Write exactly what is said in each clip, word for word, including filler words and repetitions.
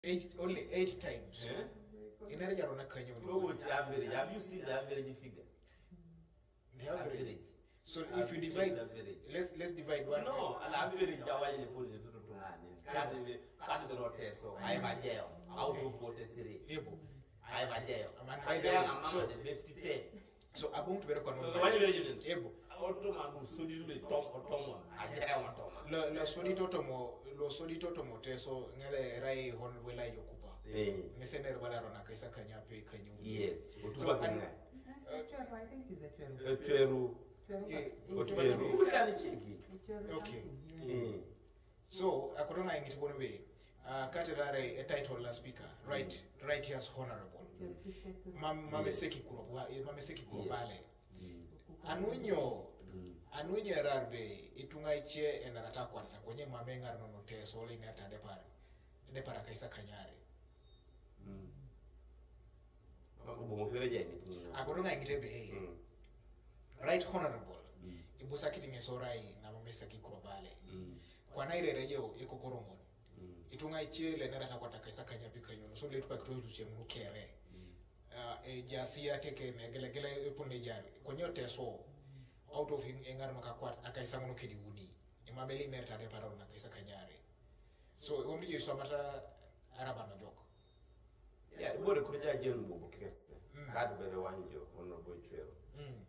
Eight, only eight times. Eh? Inere jarona kanyo. What average? Have you seen the average figure? The average. Average. So if Have you you divide, seen the average? Let's let's divide one. No, an average ya wale pole to to ngani. Kati be kati be rote so. I ba jail. Out of forty-three. Ebo. I ba jail. Man, I by the jail. way, I'm so- among the best ten. So abung to bere kwa So no. the one you didn't. Ebo. Otoma bu so di le tom otoma. I jail otoma. Lo lo sodi totomo lo sodi totomo teso ngele rai hon wela yokupa. Eh. Ngesener bala rona kaisa kanya pe kanyo. Yes. So, Otoma and- kanya. Eh, twelve, I think it is a twelve. Etweru. Twelve, Eh, eh, Otweru. Etweru. We can check it. eh, twelve Okay. something, yeah. Mm. So akotonga ingiti bono be. Uh, kati rare a title la speaker. Right, right, yes, honorable. Twelve fifty-two. Mam mame seki kuro wa eh, mame seki kuro Yes. bale. Mm. Anunyo Mm. anunyo erar be itunga iche enara ta kwata konye mame ngar no no teso le ngar ta depar. Depar kaisa kanyare. Mm. Mako bongo pere jai mitu. Akotonga ingite be. Mm. Right, honorable. Mm. Ibusa kiti ngesorai na mame seki kuro bale. Mm. Kwa na irere jo iko korongon. Mm. Itunga iche le nara ta kwata kaisa kanya pi kanyo. So le tupa kito tu chemunu kere. Mm. Uh, e jasi ya teke ne gele gele epone jari. Konyo teso out of in engar no kakwat akaisa ngono kedi uni. Imabeli ner ta depar na kaisa kanyare. So wambi Yesu amata araba no jok. Yeah, ibore kuri ja jen bubu kike. Mm. Kati bere wanjo ono boy chwero. Mm.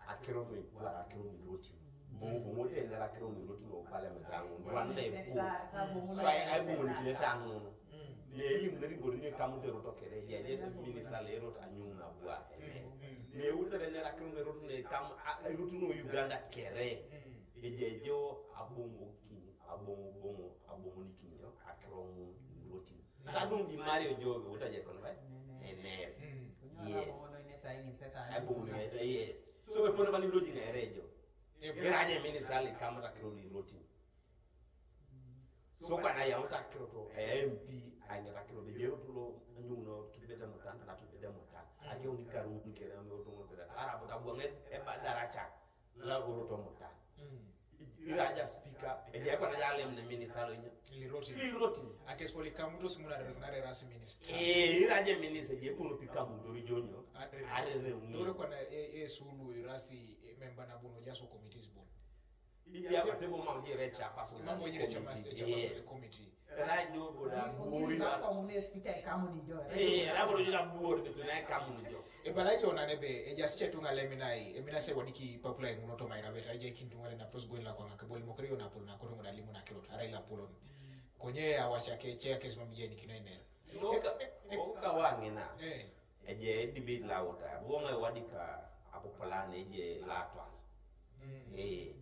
Akiro mi kwa akiro mi roti. Bongo bongo te ndara akiro mi roti no parliament angu. Wan le ku. So ai ai bongo ni kile tangu. Mm. Ne yi mdari bori ne kamu te roto kere. Ya je minister le roto anyum na bua. Mm. Ne uta le ndara akiro mi roti ne kamu ai roto no Uganda kere. Mm. Eje jo abongo kini abongo bongo abongo ni kini yo akiro mi roti. Sa dum di Mario jo uta je kono bai. Ener. Mm. Kunyola Yes. bongo no ine tai ni seta. Ai bongo ni yes. So we pone bani loji na erejo. Ebo. Iraje minister le kamu ta kiro ni roti. So kwa na ya uta kiro to eh, M P anya ta kiro de jero tulo nyuno tubete mutana na tubete mutana. Ake uni karu ni kere ame oto mo kere. Ara bota bonge e ba daracha. La oro to mutana. Mm. Iraja speaker eje kwa na jale mne minister lo nya. Liroti. Liroti. Akespoli kamuto simuna nare rasi minister. Eh, iraje minister je puno pika mudori jonyo. Arere. Arere uni. Dole kwa na e, e sulu irasi e member na bono jaso committees board. Ija batebo ma ujire chairperson. Mambo jire chama chama Yes. committee. Rajo boda Uri bori na na. Kwa mune speaker kamu ni jo. Eh, rajo boda jira bori betu na kamu ni jo. E bala jo na nebe e jasi chetunga leminai e mina se wadiki papula inguno to maira beta je kintunga le na pros goin la kwa ngakabol mokri yo na pol na korongo da limu na kirot ara ila polon. Konye ya washa ke che ke simami je ni kinoiner. Oka oka wangina. Eh. Eje debate la wota. Bonga wadika apopolane eje la twan. Mm. Eh.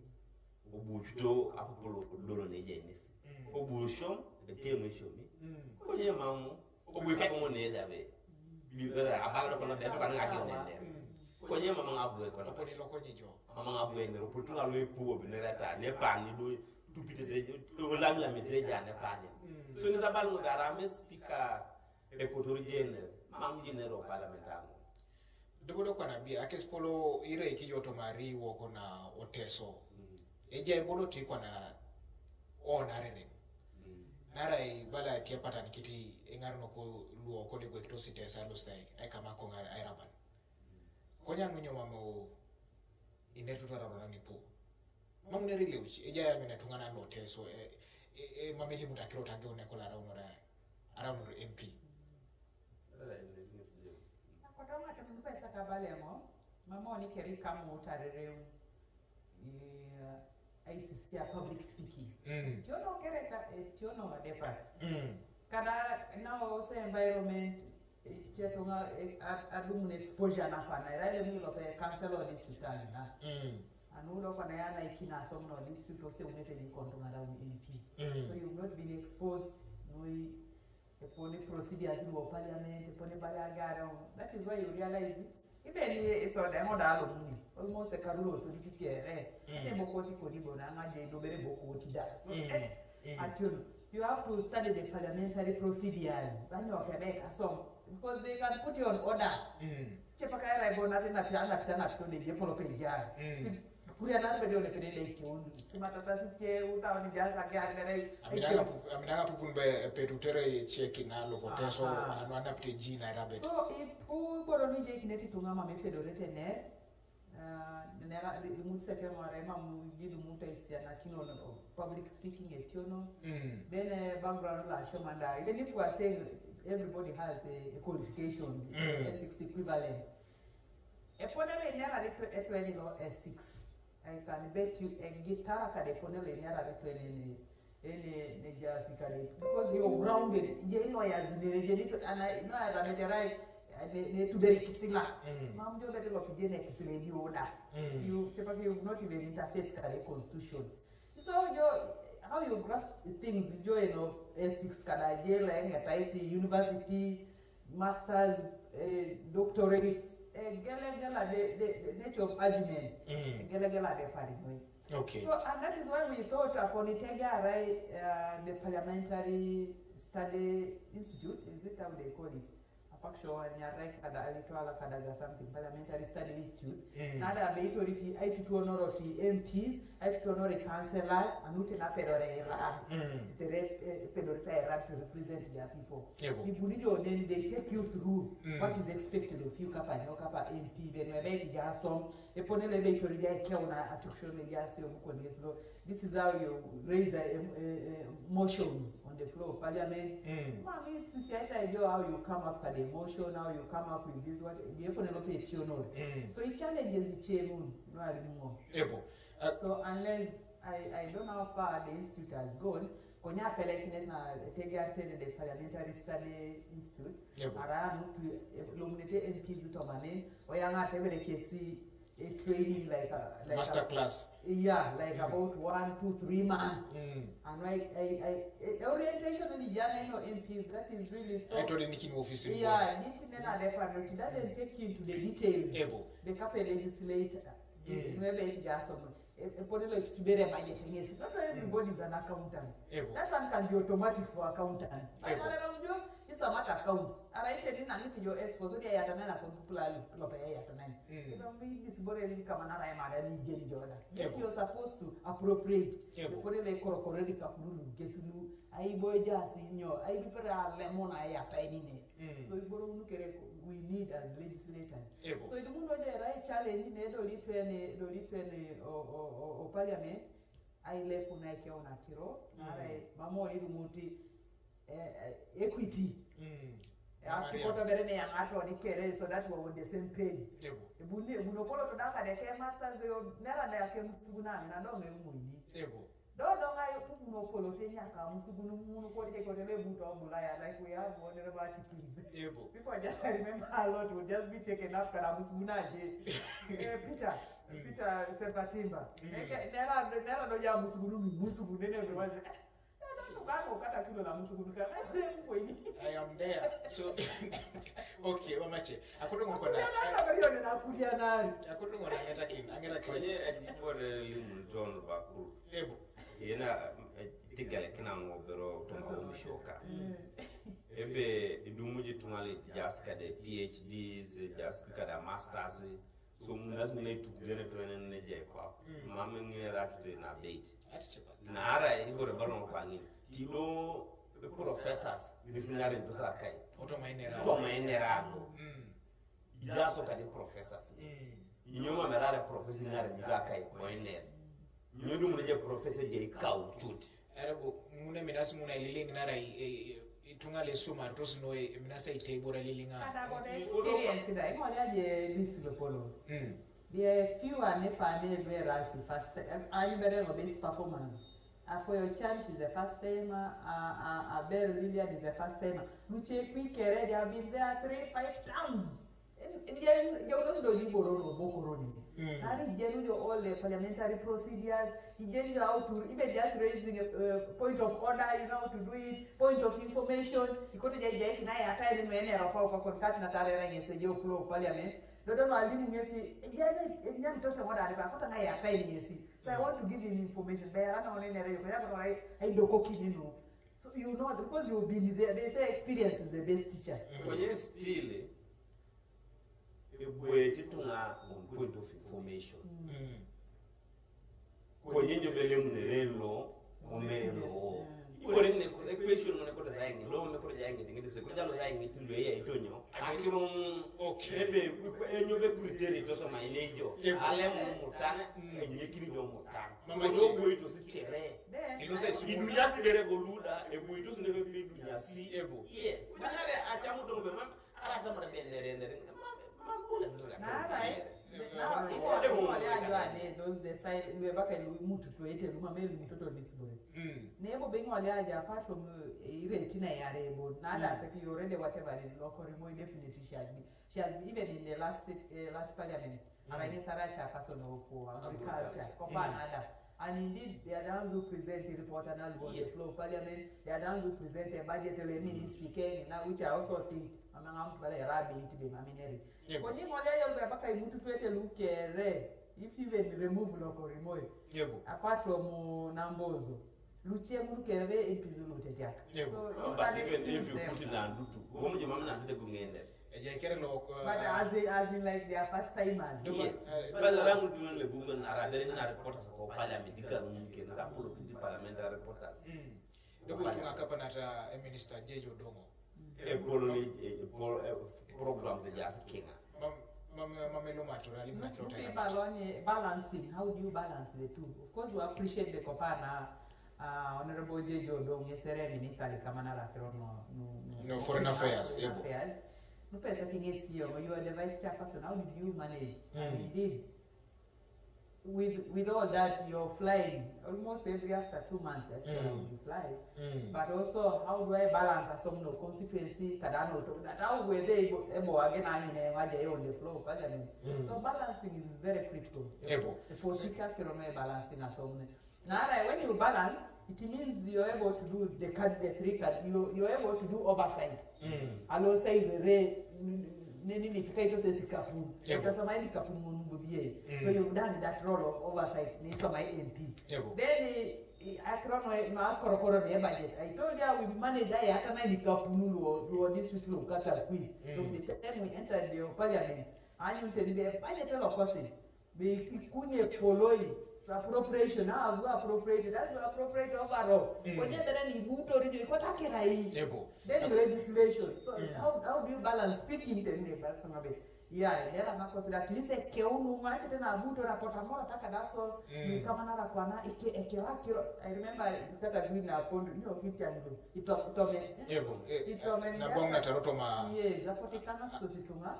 Obuchuto apopolo dolo ne je nisi. Mm. Obushom etemo shomi. Mm. Konye mamu. Obuka komo ne dabe. Bibera abalo kono beto kan ngage ne. Konye mama ngabwe kono. Oponi loko nyijo. Mama ngabwe ne oputu ngalo epuo binere ta ne pani do tupite te olamla mitre ja ne pani. So ni zabal mo garame speaker e kotor general. Mam general parliament ango. Dogo dogo na bia akespolo ire ki yoto mari woko na oteso. Eje bodo ti kwa na ona rere. Narai bala tie patan kiti engar no ko luo ko de gwekto site sa lustai ai kama ko ngar ai raban. Konya nunyo mamo ine tutara rona ni po. Mamu ne rileuchi eja ya mina tungana no teso e e, e mameli mutakiro tange one kola raunora araunor M P. Ara in this incident. Kotonga temundu pesa kabalemo. Mama oni keri kamu tarereu. Yeah, I C C ya public speaking. Mm. Tiono kereka eh, tiono wadepa. Mm. Kana now also environment eh, chetonga eh, ad- adum ne exposure na pana. Iraile milo pe cancel all this tutani na. Mm. Anulo kwa na yana ikina somno list to se unete ni kontonga la M P. Mm. So you've not been exposed. No, upon the procedures in parliament, upon the baragara. That is why you realize even it's on the model of me. Almost a carulo so did care. Ate bokoti kodi bona ngaje do bere bokoti da. So Mm. eh, Mm. Atun, you have to study the parliamentary procedures. Bani wakebeka so because they can put you on order. Mm. Chepa kaera ibona tena pita na pita na pita ne je polo pe ja. Mm. Si Kuria na bede one pede le kiun. Sima tata si che uta oni jasa ke an bede. Amidanga pu- amidanga pupun be petutere checking a loko teso. Anu anapte ji na rabe. So ipu boro ni je kineti tunga ma me pedore tene. Uh, nera mut seke mare ma mu jidu muta isia na kino no public speaking etiono. Then uh, background la shomanda. Even if we are saying everybody has a, a qualification, a six equivalent. Eponelo inera etweni lo a six. I can bet you a guitar kade eponelo inera etweni ni ene ne jasi kade because you're grounded. Je lawyers ne je ni ana no ara meterai ne ne tuberi kisila. Mam jo beri lo pije ne kisile di oda. You tepa you not even interface kade constitution. So jo how you grasp things jo you know a six kada je la nge taiti university masters, eh, doctorates, eh, gele gele the, the, the nature of argument. Gele gele the pari noi. Okay. So and that is why we thought upon it again, right, uh, the parliamentary study institute, is it how they call it? Apaksho nyarai kada alitwala kada ga something parliamentary study institute. Nada be authority ai tutuonoroti M Ps, ai tutuonore councillors, anute na perore ira. Tere eh, perore ira to represent their people. Yebo. Ibuni jo then they take you through what is expected of you kapa nyo kapa M P then we beti ja som eponele be authority ai kiona atukshone ja sio mko neslo. This is how you raise a, a, a, a motions on the floor of parliament. Mami, it's just how you come up with a motion, how you come up with this, what, the eponelo pe tionor. So it challenges the chairman, no alimuo. Yebo. Uh, So unless I, I don't know how far the institute has gone, konya pelekine na tege atene the parliamentary study institute. Yebo. Ara mutu lumnete M Ps tomane, oyanga tebere kesi a training like a like master a, class. Yeah, like about one, two, three months. And like I, I, I orientation ni jana ino M Ps that is really so. Aitore nikin office. Yeah, niti nena depa no it doesn't take you into the details. Yebo. The kapa legislator. Maybe it just so. Eponelo to be a budget ngesi. So not everybody is an accountant. Yebo. That one can be automatic for accountants. Yebo. Ana ndio isa mata accounts. Ara ite ni na niti yo S for so dia yata na ko plan lo pe yata na. Ino mi disibore ni kama na rai mara ni jeni joda. That Yebo. You're supposed to appropriate. Yebo. Eponele korokore ni kakululu gesinu. Ai boy jasi nyo. Ai bipera lemona yata ni ne. So iboro unu kere we need as legislators. Yebo. So idumu ndo je rai challenge ne do litwe ne do litwe ne o o o, o parliament. Ai le kuna ke ona kiro. Ara mamo ni dumuti eh, eh, equity. Mm. Akikoto bere ne yanga to ni kere so that we are on the same page. Yebo. Ebuni ebuno polo to daka de ke masters yo nera de ke musuguna na do nge muni. Yebo. Dodo ngai kukuno polo te nyaka musugunu munu ko de ko de buto bulaya like we have one of our teachings. Yebo. People just remember a lot will just be taken up kana musuguna je. Eh, Peter, Peter Sepatimba. Neke nera nera do ya musugunu musugunu ne ne waze. Kama ukata kilo la musugunu kana kweli. I am there. So okay, wamache. Akoto ngoko na. Kuna na bari na kulia nari. Akoto ngona ngeta kin. Angeta kin. Kwenye ajipore limu tono bakuru. Yebo. Yena eh, tigale kina ngo bero to ma wo shoka. Ebe idumu ji tungali jas kade P H Ds, jas kade masters. So munas mune tukudene to ne je kwa. Mame ngine ratu te na bait. Ati chepa. Na ara ibore balon kwa ngin. Tilo professors. This ngare to sa kai. Oto mainera. To ma enerango. Jaso kade professors. Nyoma merare professor ngare diga kai ko ener. Nyodu mune je professor je kau chut. Arabo ngune minas nguna liling nara i- i- i- itunga le sumar tos no e minas ai tebora lilinga. Kada bode experience da imo ya je this lo polo. Mm. The few are nepa ne verasi first time. Are you better of this performance? Uh, for your church is the first time. Uh, uh, uh, Bell Lillian is the first time. Luche Kwikere, they have been there three, five times. Jaunos do jiboro no bokoroni. Nari jenu jo all the parliamentary procedures. Ijenu jo how to even just raising a uh, point of order, you know how to do it. Point of information. Ikoto jai jai kina ya tai ni mene ropa kwa konkati na tare rangi se jo flow of parliament. Dodo no alimu ngesi. Ijenu ijenu tose moda alipa kota na ya tai ngesi. So I want to give you information. Bayara na one nere yo ya kota ai ai doko kininu. So you know because you've been there. They say experience is the best teacher. Kwenye stile ebwe titunga on point of information. Mm. Konye nyo bele munere lo, omere lo. Ibore ne ko equation mo ne ko ta zaingi lo, me ko zaingi dingi se ko jalo zaingi tu lo ya itonyo. Akirum Okay. Ebe enyo be kuriteri to so mai nejo. Yep. Ale mo mutana, enye kini jo mutana. Mama Ko chi. jo boy to sikere. Ilo sa isu. Idunya si bere boluda, e boy to si ne be idunya si. Ebo. Yes. Manare achamu to be mam. Ara ta mara bendere ndere. Mam bula to la. Nara, eh? Eh, Nara, eh, iko eh, iko eh, le ajo ane those the silent we baka ni mutu to ete luma me mutu to disable. Mm. Nebo be ngole ajo apart from eh, ire tina ya rebo. Nada se ki already whatever the local remo definitely she has been. She has been even in the last sit- uh, last parliament. Ara ine sara chairperson of uh, agriculture. Kopa nada. And indeed, they are the ones who present the report and all on the Yes. floor of parliament. They are the ones who present the budget of the ministry, Kenya, which I also think amanga mtu bale rabi iti be mamineri. Yebo. Konye ngole ajo be baka imutu to ete lukere. If you even remove local remo. Yebo. Apart from uh, Nambozo. Luche mulu kere be impizu lute jaka. Yebo. So, Oh, you but can even excuse if you them. Put in Nandutu, gomu je mama Nandutu gungende. Eje kere lo. But as in, as in like they are first timers. Do- Yes. Eh, Bala rangu tu le gungo na rabere na reporters ko parliament ka nunke na pulo kiti parliamentary reporters. Dogo tunga kapa nata e minister Jeje Odongo. E polo ni e polo programs ya sikinga. Mam mam mam elo maturali na kiro Nupi tena. baloni balancing. How do you balance the two? Of course, we appreciate the kopana uh, Honorable Jeje Odongo, S R M minister, kama na rakiro no no No, foreign affairs, yebo. No pesa kinye siyo, you are the vice chairperson. How did you manage? And Mm. indeed, with with all that, you're flying almost every after two months. Actually, Mm. you fly. Mm. But also, how do I balance a some no constituency? Kadano to that how were they able, able again? I mean, I on the floor, parliament. Mm. So balancing is very critical. Ebo. The position kilometer balancing a some. Now, when you balance, it means you're able to do the can the three can you you're able to do oversight. Mm. Alongside the re nini ni pikaito se sikapu. Yebo. Tasoma ni kapu mungu bie. Mm. So you've done that role of oversight ni soma M P. Yebo. Then eh, akrono na korokoro ne budget. I told you we manage that hata na ni kapu lo lo this week lo kata kui. Mm. From the time we entered the parliament, anyu nteni be budget lo kosi. Be ikunye poloi. So appropriation, how have you appropriated? As you appropriate overall. Mm. Kwenye bere ni buto rijo ikota kera hii. Ebo. Then legislation. So Mm. how, how do you balance speaking the neighbors? Yeah, era na consider at least ekeunu ngache tena buto rapota mora taka that's all. Mm. Ni kama nara kwana eke eke wa kiro. I remember that agreed na pondo ni okiti angu. Ito itome. Ebo. Eh, Itome. Na bong na taroto ma. Yes, apote kana siko situnga.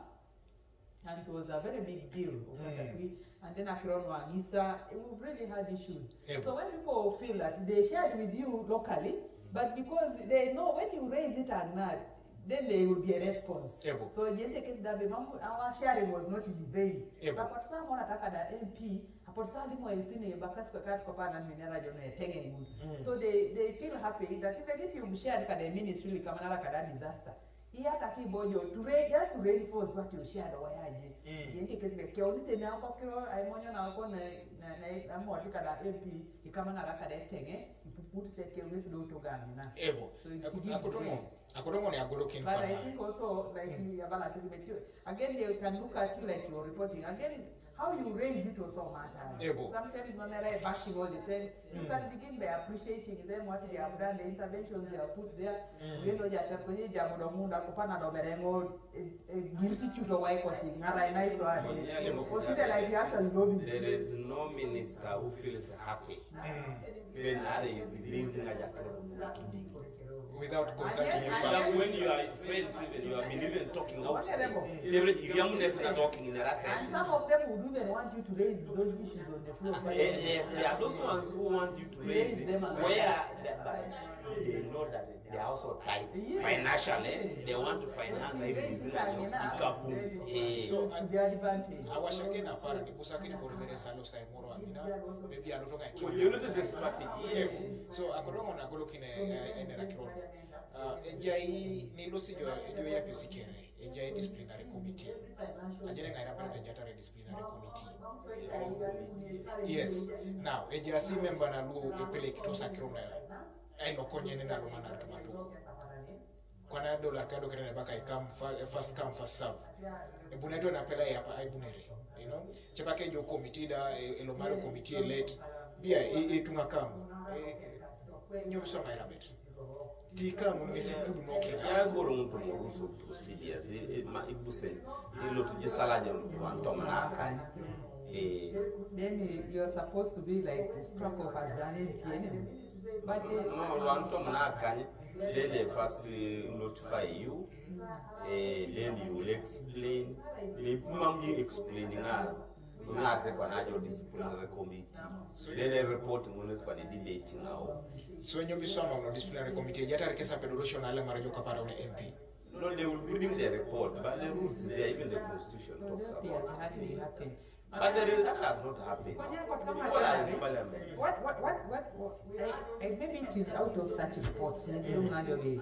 And it was a very big deal. Mm. And then Akiron Wangisa, we've really had issues. Ebo. So when people feel that they shared with you locally, but because they know when you raise it and not, then there will be a response. Ebo. So you take it that way, ma'am, our sharing was not in vain. Ebo. But what someone attacked the M P, apot sali mo ensini bakasi kwa kati kwa pana minera jone tenge ngun. Mm. So they, they feel happy that even if you shared kada ministry kama nara kada disaster, iya taki bojo to re, just to reinforce what you shared oyaje. Mm. Yende kesi ke oni tena kwa kiro ai monyo na kwa na na na amo kada M P ikama nara kada tenge ipuput se ke wis do to gamina. Ebo. So it Aku- gives Akutongo. weight. Akutongo ni agolo kin But I pana. Think also like ya balance is better. Again, they can look at you like you're reporting. Again, how you raise it also matters. Ebo. Sometimes when they're bashing all the time, you can begin by appreciating them, what they have done, the interventions they have put there. Ngeno jata kwenye jamu do munda kupana do berengo, eh, eh, guilty chuto wa iko si ngara ina iso ade. Ebo. Osite like you have to lobby. There is no minister who feels happy. When are you releasing a jacket? Without consulting him first. When you are friends, even you are believing talking outside. Whatever. Every youngness are talking in the right And sense. Some of them would even want you to raise those issues on the floor. Eh, Yes, there are those ones who want you to raise it Raise them and where the- but they know that they are also tight Yes. Financially. They want to finance When you raise everything. it again, ah, Ikapu. then it Eh. is to their advantage. Awashake na para ni busake ni koromere salo sai moro amina. Baby aloto ngai. Well, you know, this is strategy. Yeah. So akorongo na golo kine eh, enera kiro. Ah, ejai ni losi jo jo ya pesikere. Ejai disciplinary committee. Ajene ngai rapara de jatare disciplinary committee. Yes. Now, ejai si member na lu epele kitosa kiro na. Ai no konye ne na lu mana tumatu. Kwana dola ka do kene baka i come fa- first come first serve. Ebuna to na pela ya pa ai bunere. You know. Chepake jo committee da e- elo maro committee elect. Bia, e, e tunga kangu. E, e, nyo biswa mai rabbit. Ti kangu ngesi kudu no kina. Ya goro mutu mo rules of procedures. E, e, ma, ibuse. Ilo tuje sala je wanto mna kani. E, Then you're supposed to be like struck off as an M P anyway. But uh, no, wanto mna kani. Then they first uh, notify you. Uh, then you will explain. They mam you explaining. Una kwa najo disciplinary committee. Then a report munes kwa debate now. So nyo biswa ma una disciplinary committee jata kesa pedorosho na ale marajo kapara una M P. No, they will bring the report, but the rules there, even the constitution talks That about has it. Hardly happened. But there is, that has not happened. People are in parliament. What, what, what, what, what I, I, maybe it is out of such reports. Yes, you know, the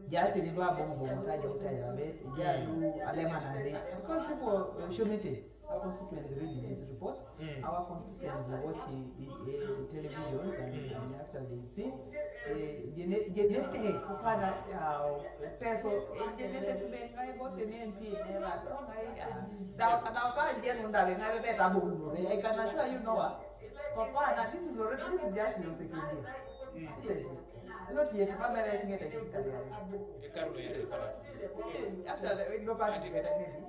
jati ni ba bongo bongo taja utaja be jati alema na re because people uh, show me our constituents read these reports. Our constituents watch uh, uh, television and, and actually see. Eh, jene jene te kupana uh, peso eh, jene te be ngai bote ni M P ne la to ngai ah da da ka jenu nda be ngai be ta bongo re. I can assure you, Noah. Kupana, this is already, this is just your second year. Isn't it? Not yet, but maybe I think it is career. Ekarulo ya reference. Actually, no party better maybe.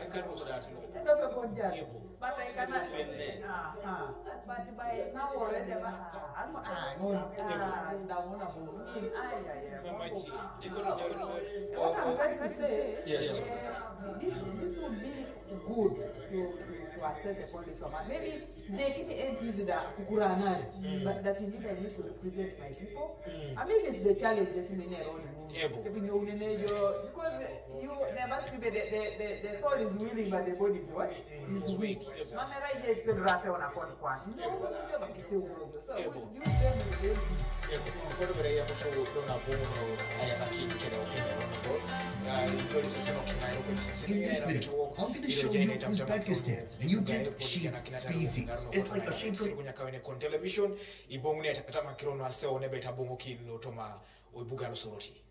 Ekarulo datilo. No pe bonja. Ebo. But I cannot. Penne. Aha. But by now already, I'm ah no. Ah, da wona bo. Ay ay ay. Mamachi. Ekarulo. What I'm trying to say, Yes, yes. uh, this this would be good to, to, to assess upon this one. Maybe the key M Ps that kukuranari, but that indeed I need to represent my people. I mean, it's the challenges in the road. Ebo. Because you never see the, the, the, the soul is willing, but the body is what? Is weak. Mama, right there, you can rasa on a con. No, no, no, no, no, no. So, Ebo. you them will Ebo. Kodo bere ya muso dona bono ayata ki kele o kele o. Ya itoli sese no kina yo ko sese. In this video, I'm going to show you Uzbekistan's mutant species. It's like a sheep. Kunya kawe ne kon television ibongu ne tata makiro no ase one beta bongo kinu toma oibuga no soroti.